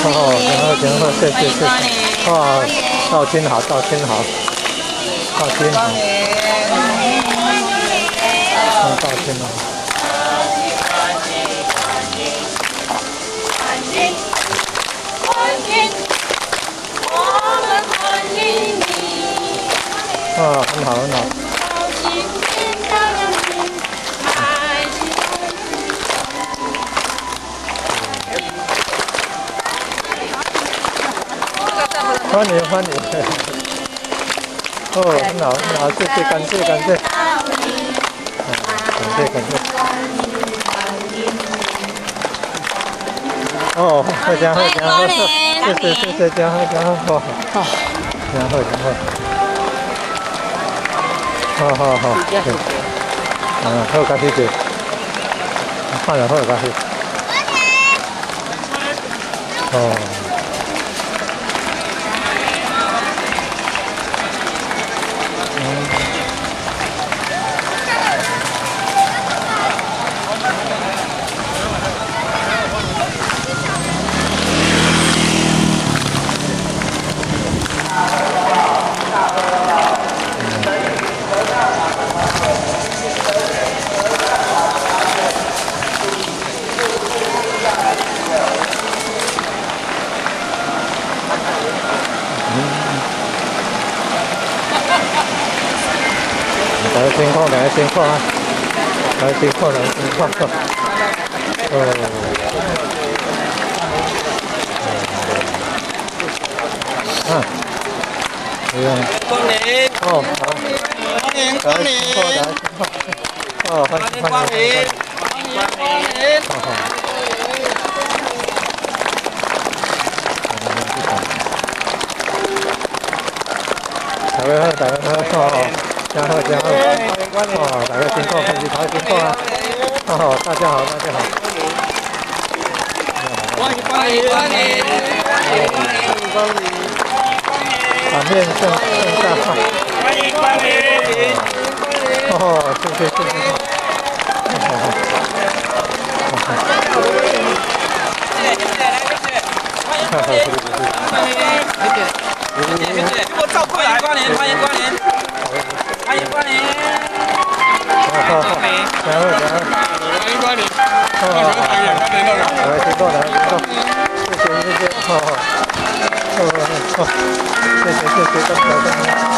哦，真好真好，謝謝謝謝。哇，道親好，道親好，道親好，嗯，道親好。啊，很好很好。歡迎歡迎，哦，很好很好，謝謝感謝感謝，感謝感謝。哦，好真好真好，謝謝謝謝，真好真好，真好真好。好好好，對，嗯，好，開始做，看了好開始。哦。大家辛苦，大家辛苦啊！大家辛苦，大家辛苦。哦。啊。哎呀。光臨。哦，好。歡迎光臨。大家辛苦，哦，歡迎光臨。歡迎光臨。好好。大家好，大家好，真好，真好，哦，大家辛苦，平時頭辛苦啊！哦，大家好，大家好。歡迎光臨，歡迎光臨，場面盛盛大。歡迎光臨。哦，謝謝謝謝。謝謝謝謝，來謝謝。歡迎歡迎。謝謝謝謝，給我照過來，光臨，歡迎光臨。歡迎光臨。好好，加油加油！歡迎光臨。好，來辛苦，來辛苦，謝謝謝謝，好，好，好，謝謝謝謝，感謝感謝。